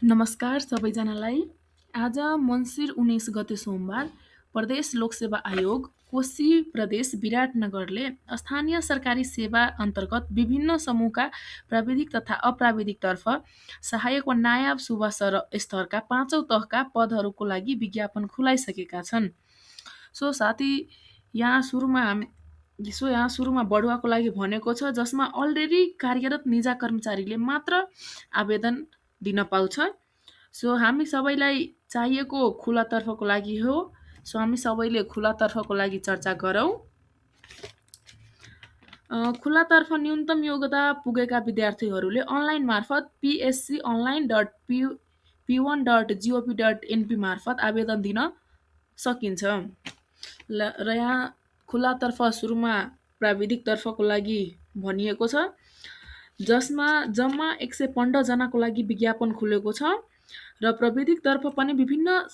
नमस्कार सबैजनालाई। आज मङ्सिर 19 गते सोमबार प्रदेश लोकसेवा आयोग कोशी प्रदेश विराटनगरले स्थानीय सरकारी सेवा अन्तर्गत विभिन्न समूहका प्राविधिक तथा अप्राविधिकतर्फ सहायक वा नायब सुब्बा स्तरका 5औं तहका पदहरूको लागि विज्ञापन खुलाइसकेका छन्। साथै यहाँ सुरुमा बढुवाको लागि भनेको छ, जसमा अलरेडी कार्यरत निजा कर्मचारीले मात्र आवेदन दिन पाउँछ। हामी सबैलाई चाहिएको खुलातर्फको लागि हो। हामी सबैले खुलातर्फको लागि चर्चा गरौँ। खुलातर्फ न्यूनतम योग्यता पुगेका विद्यार्थीहरूले अनलाइन मार्फत psconline.p1.gov.np मार्फत आवेदन दिन सकिन्छ। र यहाँ खुलातर्फ सुरुमा प्राविधिकतर्फको लागि भनिएको छ, जसमा जम्मा 115 जनाको लागि विज्ञापन खुलेको छ र प्राविधिकतर्फ पनि विभिन्न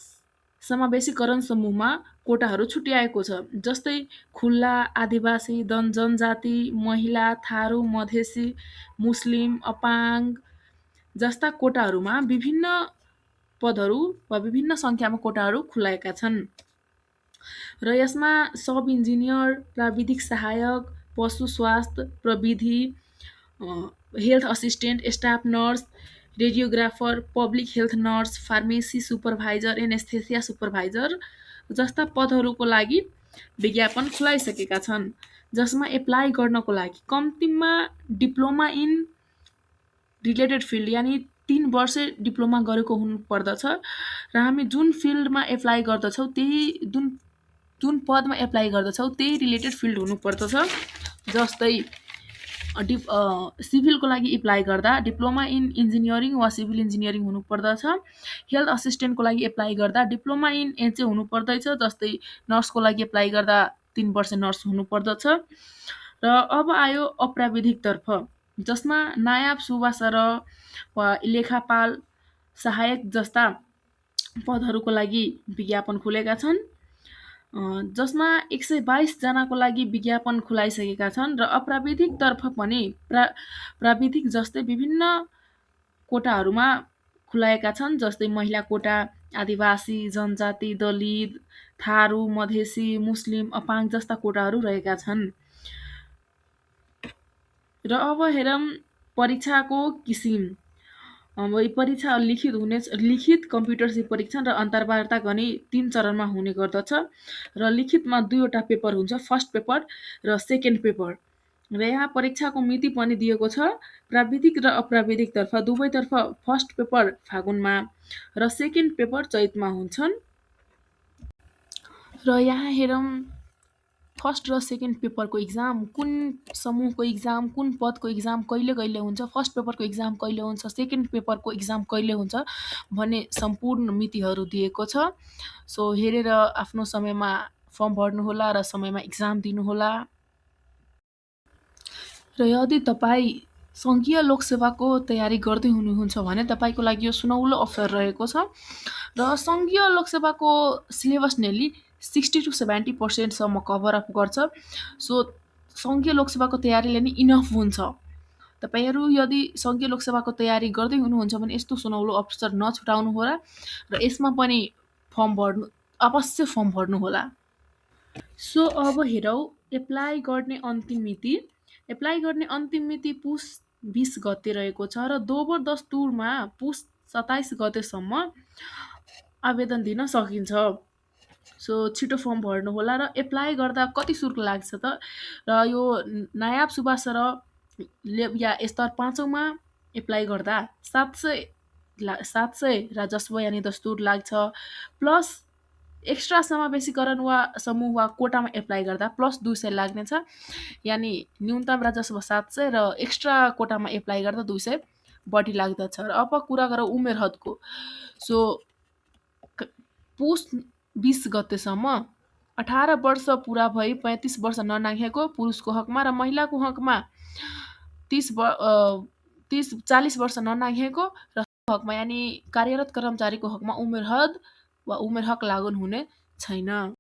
समावेशीकरण समूहमा कोटाहरू छुट्याएको छ। जस्तै खुल्ला, आदिवासी, जनजाति, महिला, थारू, मधेसी, मुस्लिम, अपाङ्ग जस्ता कोटाहरूमा विभिन्न पदहरू वा विभिन्न सङ्ख्यामा कोटाहरू खुलाएका छन्। र यसमा सब इन्जिनियर, प्राविधिक सहायक, पशु स्वास्थ्य प्रविधि, health assistant, staff nurse, radiographer, public health nurse, pharmacy supervisor, anaesthesia supervisor जस्ता पदहरूको लागि विज्ञापन खुलाइसकेका छन्। जसमा एप्लाई गर्नको लागि कम्तीमा डिप्लोमा इन रिलेटेड फिल्ड यानि 3 वर्ष डिप्लोमा गरेको हुनुपर्दछ र हामी जुन फिल्डमा एप्लाई गर्दछौँ जुन पदमा एप्लाई गर्दछौँ त्यही रिलेटेड फिल्ड हुनुपर्दछ। जस्तै सिभिलको लागि एप्लाई गर्दा डिप्लोमा इन इन्जिनियरिङ वा सिभिल इन्जिनियरिङ हुनुपर्दछ। हेल्थ असिस्टेन्टको लागि एप्लाई गर्दा डिप्लोमा इन एचए हुनुपर्दैछ। जस्तै नर्सको लागि एप्लाई गर्दा 3 वर्ष नर्स हुनुपर्दछ। र अब आयो अप्राविधिकतर्फ, जसमा नायब सुब्बा वा लेखापाल सहायक जस्ता पदहरूको लागि विज्ञापन खुलेका छन्। जसमा 122 जनाको लागि विज्ञापन खुलाइसकेका छन् र अप्राविधिकतर्फ पनि प्राविधिक जस्तै विभिन्न कोटाहरूमा खुलाएका छन्। जस्तै महिला कोटा, आदिवासी, जनजाति, दलित, थारू, मधेसी, मुस्लिम, अपाङ्ग जस्ता कोटाहरू रहेका छन्। र अब हेरौँ परीक्षाको किसिम। परीक्षा लिखित कम्प्युटरसिप परीक्षा र अन्तर्वार्ता गरी 3 चरणमा हुने गर्दछ। र लिखितमा 2वटा पेपर हुन्छ, फर्स्ट पेपर र सेकेन्ड पेपर। र यहाँ परीक्षाको मिति पनि दिएको छ। प्राविधिक र अप्राविधिकतर्फ दुवैतर्फ फर्स्ट पेपर फागुनमा र सेकेन्ड पेपर चैतमा हुन्छन्। र यहाँ हेरौँ फर्स्ट र सेकेन्ड पेपरको इक्जाम, कुन समूहको इक्जाम, कुन पदको इक्जाम कहिले कहिले हुन्छ, फर्स्ट पेपरको इक्जाम कहिले हुन्छ, सेकेन्ड पेपरको इक्जाम कहिले हुन्छ भन्ने सम्पूर्ण मितिहरू दिएको छ। हेरेर आफ्नो समयमा फर्म भर्नुहोला र समयमा इक्जाम दिनुहोला। र यदि तपाईँ सङ्घीय लोकसेवाको तयारी गर्दै हुनुहुन्छ भने तपाईँको लागि यो सुनौलो अवसर रहेको छ। र सङ्घीय लोकसेवाको syllabus nearly 60 to 70% cover up गर्छ। सङ्घीय लोकसेवाको तयारीले नै इनफ हुन्छ। तपाईँहरू यदि सङ्घीय लोकसेवाको तयारी गर्दै हुनुहुन्छ भने यस्तो सुनौलो अवसर नछुटाउनुहोला र यसमा पनि अवश्य फर्म भर्नुहोला। अब हेरौँ एप्लाई गर्ने अन्तिम मिति। एप्लाई गर्ने अन्तिम मिति पुस 20 गते रहेको छ र दोबर दस्तुरमा पुस 27 गतेसम्म आवेदन दिन सकिन्छ। छिटो फर्म भर्नुहोला। र एप्लाई गर्दा कति शुल्क लाग्छ त? र यो नायब सुब्बा या स्तर 5औँमा एप्लाई गर्दा 700 राजस्व यानि दस्तुर लाग्छ, प्लस एक्स्ट्रा समावेशीकरण वा समूह वा कोटामा एप्लाई गर्दा प्लस 200 लाग्नेछ। यानि न्यूनतम राजस्व 700 र एक्स्ट्रा कोटामा एप्लाई गर्दा 200 बढी लाग्दछ। र अब कुरा गरौँ उमेर हदको। पुस 20 गतेसम्म 18 वर्ष पुरा भई 35 वर्ष ननाघेको पुरुषको हकमा र महिलाको हकमा 40 वर्ष ननाघेको र हकमा यानि कार्यरत कर्मचारीको हकमा उमेर हद वा उमेर हक लागू हुने छैन।